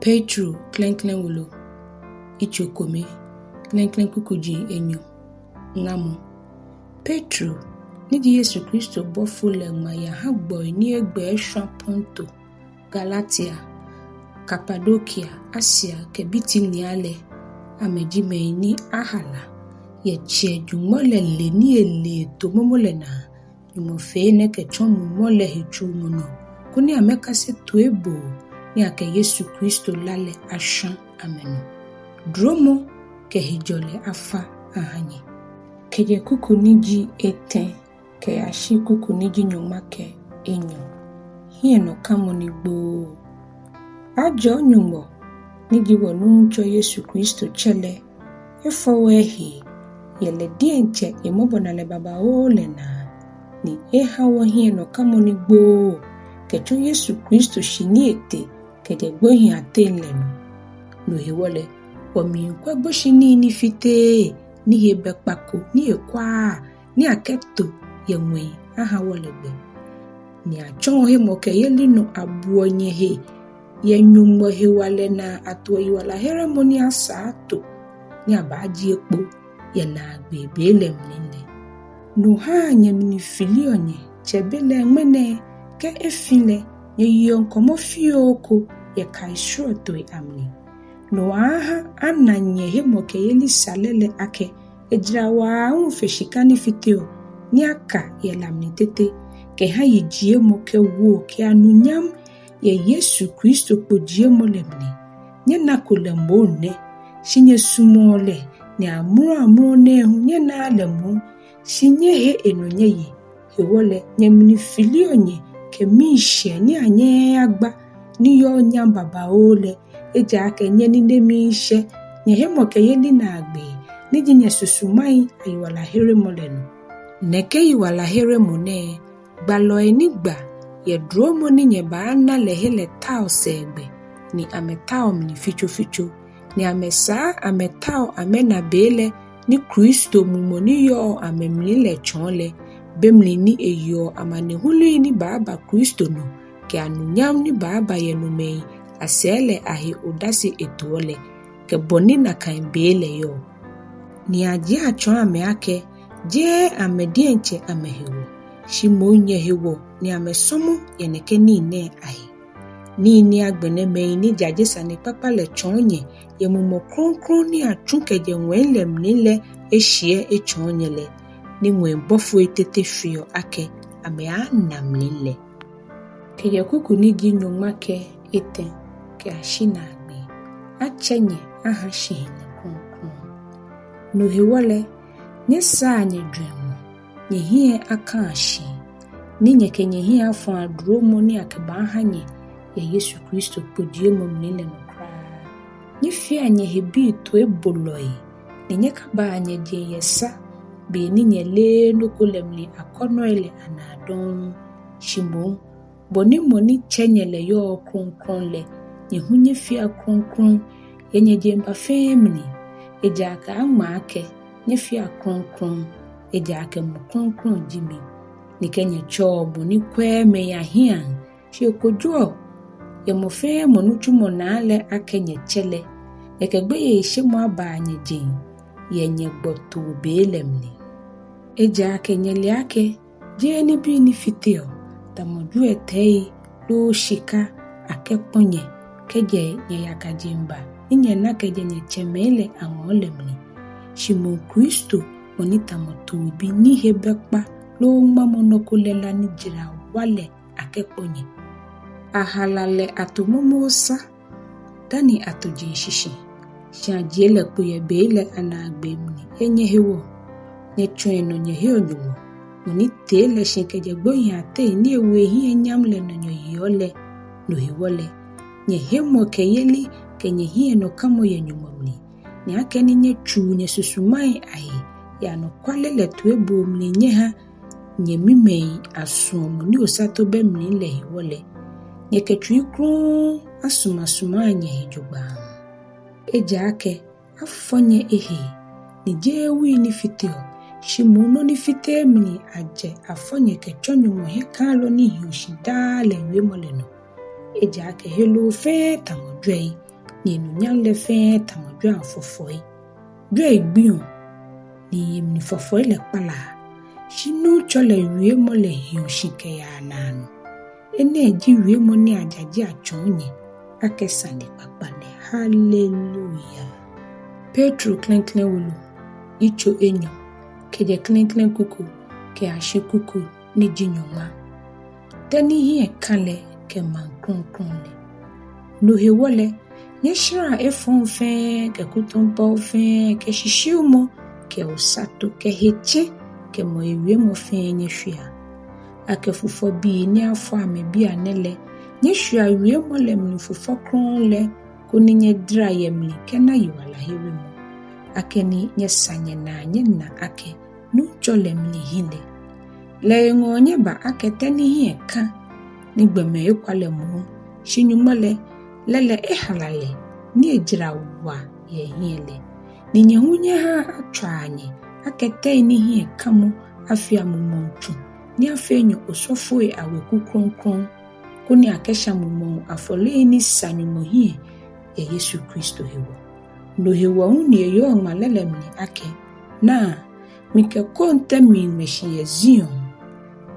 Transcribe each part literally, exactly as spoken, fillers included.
Petro klɛŋklɛŋ wolo, yitso kome, klɛŋklɛŋ kukuji enyɔ. Ŋamɔ. Petro, ni ji Yesu Kristo bɔfo lɛ, ŋma yaha gbɔi ni egbɛ eshwã Ponto, Galatia, Kapadokia, Asia kɛ Bitinia lɛ. Amɛji mɛi ni ahala yɛ Tsɛ Nyɔŋmɔ lɛ le ni ele eto momo lɛ naa. Nyɔŋmɔ fee enɛ kɛtsɔ Mumɔ lɛ hetsuumɔ nɔ, koni amɛkase toiboo ni akɛ Yesu Kristo la lɛ ashwã amɛnɔ. Duromɔ kɛ hejɔlɛ afa aha nyɛ. Kɛjɛ kuku ni ji etɛ kɛyashi kuku ni ji nyɔŋma kɛ enyɔ. Hiɛnɔkamɔ ni gbooo. Ajɔɔ Nyɔŋmɔ ni ji wɔ Nuŋtsɔ Yesu Kristo Tsɛ lɛ, efɔ wɔ ehee yɛ lɛ diɛŋtsɛ emɔbɔnalɛ babaoo lɛ naa, ni eha wɔ hiɛnɔkamɔ ni gbooo kɛtsɔ Yesu Kristo shi ni ete kɛjɛ gbohii ateŋ lɛ nɔ. No hewɔ lɛ, wɔmiikwɛ gboshinii ni fiteee, ni he bɛ kpa ko ni ekwaaa, ni akɛto yɛ ŋwɛi aha wɔ lɛ gbɛ. Ni atsɔɔ hemɔkɛyeli nɔ abuɔ nyɛhe yɛ Nyɔŋmɔ hewalɛ naa atoɔ yiwalaheremɔ ni asaa ato, ni abaajie kpo yɛ naagbee be lɛ mli lɛ. No haa nyɛmli filiɔ nyɛ, tsɛbelɛ ŋmɛnɛ kɛ efi lɛ nyɛyeɔ ŋkɔmɔ fioo ko yɛ kai srɔtoi amli. No aha ana nyɛhemɔkɛyeli salɛ lɛ akɛ ejara wa aahu fe shika ni fiteɔ, ni aka yɛ la mli tete, kɛha yijiemɔ kɛ woo kɛ anunyam yɛ Yesu Kristo kpojiemɔ lɛ mli. Nyɛnako lɛ moŋ nɛ, shi nyɛsumɔɔ lɛ, ni amrɔmrɔ nɛɛ hu nyɛnaaa lɛ moŋ, shi nyɛhe enɔ nyɛye. Hewɔ lɛ, nyɛmli filiɔ nyɛ kɛ miishɛɛ ni anyɛɛɛ agba, ni yɔɔ nyam babaoo lɛ, ejaakɛ nyɛnine miishɛ nyɛhemɔkɛyeli naagbee, ni ji nyɛsusumai ayiwalaheremɔ lɛ nɔ. Nɛkɛ yiwalaheremɔ nɛɛ, gbalɔi ni gba yɛ duromɔ ni nyɛbaana lɛ he lɛ tao sɛɛgbɛ, ni amɛtao mli fitsofitso, ni amɛsaa amɛtao amɛna be lɛ ni Kristo Mumɔ ni yɔɔ amɛmli lɛ tsɔɔ lɛ, be mli ni eyeɔ amanehului ni baaba Kristo nɔ, kɛ anunyam ni baaba yɛ nomɛi asɛɛ lɛ ahe odase etoɔ lɛ, kɛ bɔ ni nakai be lɛ yɔɔ. Ni ajie atsɔɔ amɛ akɛ, jeee amɛ diɛŋtsɛ amɛhewɔ, shi moŋ nyɛhewɔ ni amɛsɔmɔ yɛ nɛkɛ nii nɛɛ ahe. Nii ni agbɛnɛ mɛi ni jaje sanekpakpa lɛ tsɔɔ nyɛ yɛ Mumɔ Krɔŋkrɔŋ ni atsu kɛjɛ ŋwɛi lɛ mli lɛ eshiɛ etsɔɔ nyɛ lɛ, ni ŋwɛi bɔfoi tete shweɔ akɛ amɛaana mli lɛ. Kɛjɛ kuku ni ji nyɔŋma kɛ etɛ kɛyashi naagbee. Atsɛ nyɛ aha shihilɛ krɔŋkrɔŋ. No hewɔ lɛ, nyɛsaa nyɛjwɛŋmɔ, nyɛhiɛ akã shi, ni nyɛkɛ nyɛhiɛ afɔa duromɔ ni akɛbaaha nyɛ yɛ Yesu Kristo kpojiemɔ mli lɛ nɔ kwraa. Nyɛfea nyɛhe bii toibolɔi, ni nyɛkabaa nyɛjeŋ yɛ sa, be ni nyɛleee nɔ ko lɛ mli akɔnɔi lɛ anaa dɔŋŋ. Shi moŋ, bɔ ni mɔ ni tsɛ nyɛ lɛ yɔɔ krɔŋkrɔŋ lɛ, nyɛ hu nyɛfea krɔŋkrɔŋ yɛ nyɛjeŋba fɛɛ mli. Ejaakɛ aŋma akɛ, nyɛfea krɔŋkrɔŋ, ejaakɛ mɔ krɔŋkrɔŋ ji mi. Ni kɛ nyɛtsɛɔ mɔ ni kwɛɛɛ mɛi ahiɛaŋ, shi ekojoɔ yɛ mɔ fɛɛ mɔ nitsumɔ naa lɛ akɛ nyɛtsɛ lɛ, nyɛkɛ gbeyeishemɔ abaa nyɛjeŋ yɛ nyɛgbɔtoo be lɛ mli. Ejaakɛ nyɛle akɛ, jeee nibii ni fiteɔ, tamɔ jwiɛtɛi loo shika, akɛkpɔ nyɛ kɛjɛ nyɛyaka jeŋba ni nyɛna kɛjɛ nyɛtsɛmɛi lɛ aŋɔɔ lɛ mli. Shi moŋ Kristo, mɔ ni tamɔ toobi ni he bɛ kpa loo ŋmamɔ nɔ ko lɛ la ni jara wa lɛ akɛkpɔ nyɛ. Ahala lɛ ato momo sa dani ato jeŋ shishi, shi ajie lɛ kpo yɛ bei lɛ anaagbee mli yɛ nyɛhewɔ. Nyɛtsɔ enɔ nyɛheɔ Nyɔŋmɔ, mɔ ni tee lɛ shi kɛjɛ gbohii ateŋ ni ewo ehiɛ nyam lɛ nɔ nyɛyeɔ lɛ. No hewɔ lɛ, nyɛhemɔkɛyeli kɛ nyɛhiɛnɔkamɔ yɛ Nyɔŋmɔ mli, ni akɛni nyɛtsuu nyɛsusumai ahe yɛ anɔkwale lɛ toiboo mli nyɛha nyɛmimɛi asuɔmɔ ni osato bɛ mli lɛ hewɔ lɛ, nyɛkɛ tsui krɔŋŋ asumɔsumɔa nyɛhe jogbaŋŋ. Ejaakɛ afɔ nyɛ ehee, ni jeee wui ni fiteɔ, shi moŋ nɔ ni fiteee mli ajɛ afɔ nyɛ kɛtsɔ Nyɔŋmɔ hiɛkãalɔ ni hiɔ shi daa lɛ wiemɔ lɛ nɔ. Ejaakɛ heloo fɛɛ tamɔ jwɛi, enunyam lɛ fɛɛ tamɔ jwɛi afɔfɔi. Jwɛi gbiɔ, ni emli fɔfɔi lɛ kpalaa, shi Nuŋtsɔ lɛ wiemɔ lɛ hiɔ shi kɛyaa naanɔ. Enɛ ji wiemɔ ni ajaje atsɔɔ nyɛ akɛ sanekpakpa lɛ. Haleluya. Petro klɛŋklɛŋ wolo, yitso enyɔ, kɛjɛ klɛŋklɛŋ kuku kɛyashi kuku ni ji nyɔŋma. Tɛ ni hiɛ ka lɛ kɛ maŋ krɔŋkrɔŋ lɛ. No hewɔ lɛ, nyɛshɛrɛa efɔŋ fɛɛ kɛ kutumpɔo fɛɛ kɛ shishiumɔ kɛ osato kɛ hetsɛ kɛ mɔhewiemɔ fɛɛ nyɛshwiea. Akɛ fufɔbii ni afɔ amɛ bianɛ lɛ, nyɛshwea wiemɔ lɛ mli fufɔ krɔŋŋ lɛ, koni nyɛdara yɛ mli kɛna yiwalaheremɔ, akɛni nyɛsa nyɛnaa nyɛna akɛ Nuŋtsɔ lɛ mli hi lɛ. Lɛ eŋɔɔ nyɛba akɛ tɛ ni hiɛ ka ni gbɔmɛi ekwa lɛ moŋ, shi Nyɔŋmɔ lɛ, lɛ lɛ ehala lɛ ni ejara wa yɛ ehiɛ lɛ. Ni nyɛ hu nyɛhaa atswaa nyɛ akɛ tɛi ni hiɛ kamɔ afea mumɔŋ tsu ni afee nyɛ osɔfoi aweku krɔŋkrɔŋ, koni akɛsha mumɔŋ afɔlei ni sa Nyɔŋmɔ hiɛ yɛ Yesu Kristo hewɔ. No hewɔ hu ni eyɔɔ ŋmalɛ lɛ mli akɛ: Naa, mikɛ koŋtɛ miiŋmɛ shi yɛ Zion,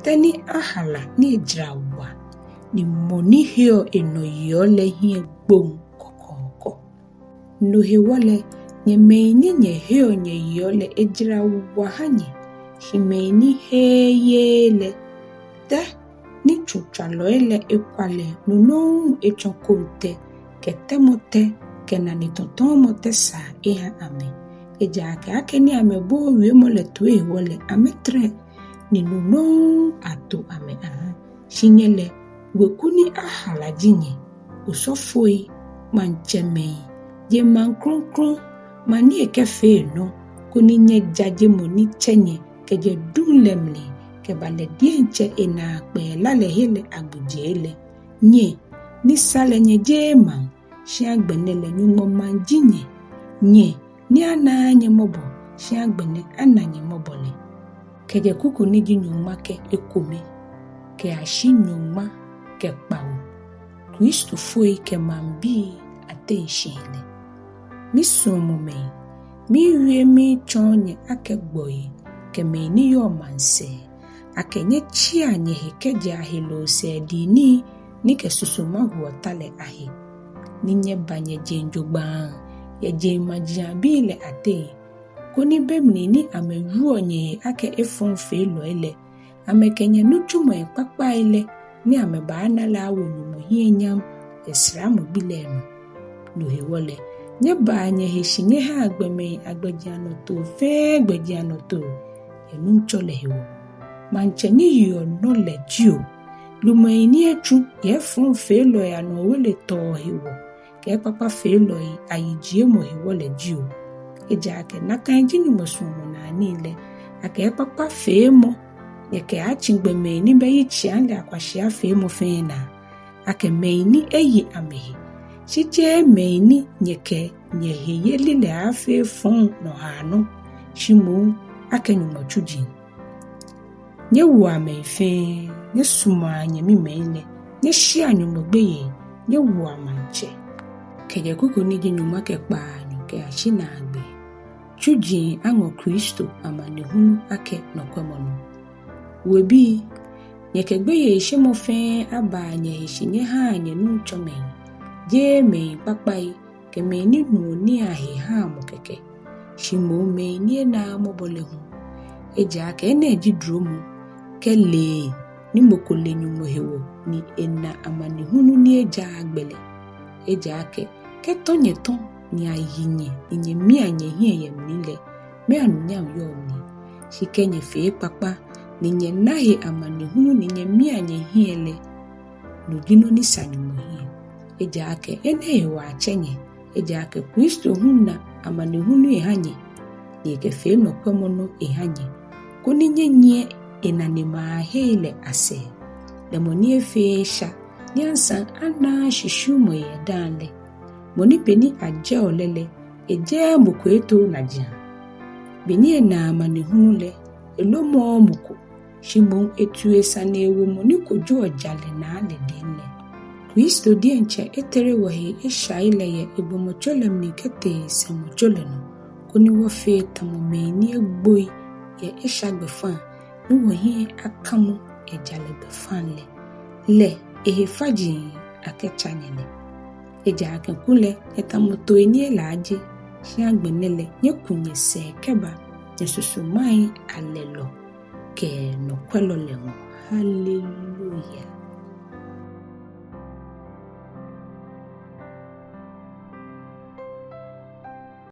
tɛ ni ahala ni ejara wa, ni mɔ ni heɔ enɔ yeɔ lɛ hiɛ gboŋ kɔkɔɔkɔ. No hewɔ lɛ, nyɛ mɛi ni nyɛheɔ nyɛyeɔ lɛ ejara wa ha nyɛ, shi mɛi ni heee yeee lɛ, tɛ ni tsutswalɔi lɛ ekwa lɛ, no nɔŋŋ etsɔ koŋtɛ kɛ tɛmɔ tɛ kɛ nanetɔ̃tɔ̃mɔ tɛsaa eha amɛ. Ejaakɛ akɛni amɛbooo wiemɔ lɛ toi hewɔ lɛ, amɛtɛrɛ, ni no nɔŋŋ ato amɛ aha. Shi nyɛ lɛ, weku ni ahala ji nyɛ, osɔfoi, maŋtsɛmɛi, jeŋmaŋ krɔŋkrɔŋ, maŋ ni ekɛfee enɔ, koni nyɛjaje mɔ ni tsɛ nyɛ kɛjɛ duŋ lɛ mli kɛba lɛ diɛŋtsɛ enaakpɛɛ la lɛ he lɛ agbojee lɛ. Nyɛ ni sa lɛ nyɛjeee maŋ, shi agbɛnɛ lɛ Nyɔŋmɔ maŋ ji nyɛ. Nyɛ ni anaaa nyɛ mɔbɔ, shi agbɛnɛ ana nyɛ mɔbɔ lɛ. Kɛjɛ kuku ni ji nyɔŋma kɛ ekome kɛyashi nyɔŋma kɛ kpawo. Kristofoi kɛ maŋbii ateŋ shihilɛ. Misuɔmɔmɛi, miiwie miitsɔɔ nyɛ akɛ gbɔi kɛ mɛi ni yɔɔ maŋsɛɛ, akɛ nyɛtsia nyɛhe kɛjɛa heloo sɛɛdii nii ni kɛ susuma wuɔ ta lɛ ahe, ni nyɛba nyɛjeŋ jogbaŋŋ yɛ jeŋmajiaŋbii lɛ ateŋ, koni be mli ni amɛwieɔ nyɛhe akɛ efɔŋfeelɔi lɛ, amɛkɛ nyɛnitsumɔi kpakpai lɛ ni amɛbaana lɛ awo Nyɔŋmɔ hiɛ nyam yɛ saramɔ gbi lɛ nɔ. No hewɔ lɛ, nyɛbaa nyɛhe shi nyɛhaa gbɔmɛi agbɛjianɔtoo fɛɛ gbɛjianɔtoo yɛ Nuŋtsɔ lɛ hewɔ. Maŋtsɛ ni yeɔ nɔ lɛ jio, lumɛi ni etsu yɛ efɔŋfeelɔi anɔ oweletɔɔ hewɔ kɛ ekpakpafeelɔi ayijiemɔ hewɔ lɛ jio. Ejaakɛ nakai ji Nyɔŋmɔ suɔmɔnaanii lɛ, akɛ ekpakpafeemɔ nyɛkɛaatsi gbɔmɛi ni bɛ yitseiaŋ lɛ akwashiafeemɔ fɛɛ naa, akɛ mɛi ni eye amɛhe, shi jeee mɛi ni nyɛkɛ nyɛheyeli lɛ aaafee fɔŋ nɔhaanɔ, shi moŋ akɛ Nyɔŋmɔ tsuji. Nyɛwoa mɛi fɛɛ, nyɛsumɔa nyɛmimɛi lɛ, nyɛshea Nyɔŋmɔ gbeyei, nyɛwoa maŋtsɛ. Kɛjɛ kuku ni ji nyɔŋma kɛ kpaanyɔ kɛyashi naagbee. Tsuji aŋɔ Kristo amanehulu akɛ nɔkwɛmɔnɔ. Webii, nyɛkɛ gbeyeishemɔ fɛɛ abaa nyɛhe shi nyɛhaa nyɛnuŋtsɔmɛi, jeee mɛi kpakpai kɛ mɛi ni nuɔ nii ahe haa mɔ kɛkɛ, shi moŋ mɛi ni enaaa mɔbɔ lɛ hu. Ejaakɛ enɛ ji duromɔ, kɛ lee ni mɔ ko le Nyɔŋmɔ hewɔ ni ena amanehulu ni ejaaa gbɛ lɛ. Ejaakɛ kɛ tɔ nyɛtɔ ni ayi nyɛ ni nyɛmia nyɛhiɛ yɛ mli lɛ, mɛɛ anunyam yɔɔ mli? Shi kɛ nyɛfee ekpakpa ni nyɛna he amanehulu ni nyɛmia nyɛhiɛ lɛ, no ji nɔ ni sa Nyɔŋmɔ hiɛ. Ejaakɛ enɛ hewɔ atsɛ nyɛ, ejaakɛ Kristo hu na amanehulu eha nyɛ, ni ekɛfee nɔkwɛmɔnɔ eha nyɛ, koni nyɛnyiɛ enanemɛi ahei lɛ asɛɛ, lɛ mɔ ni efeee esha, ni asaŋ anaaa shishiumɔ yɛ edaaŋ lɛ, mɔ ni beni ajɛɔ lɛ lɛ, ejɛɛɛ mɔ ko etooo najiaŋ. Beni enaa amanehulu lɛ, elomɔɔɔ mɔ ko, shi moŋ etuu esane ewo mɔ ni kojoɔ jalɛ naa lɛ dɛŋ lɛ. Kristo diɛŋtsɛ etere wɔhe eshai lɛ yɛ egbɔmɔtso lɛ mli kɛtee sɛŋmɔtso lɛ nɔ, koni wɔfee tamɔ mɛi ni egboi yɛ esha gbɛfaŋ, ni wɔhiɛ akamɔ yɛ jalɛ gbɛfaŋ lɛ. Lɛ ehe faji akɛtsa nyɛ lɛ. Ejaakɛ kulɛ nyɛtamɔ toi ni elaaje, shi agbɛnɛ lɛ nyɛku nyɛsɛɛ kɛba nyɛsusumai alɛlɔ kɛ nɔkwɛlɔ lɛ ŋɔɔ. Hallelujah.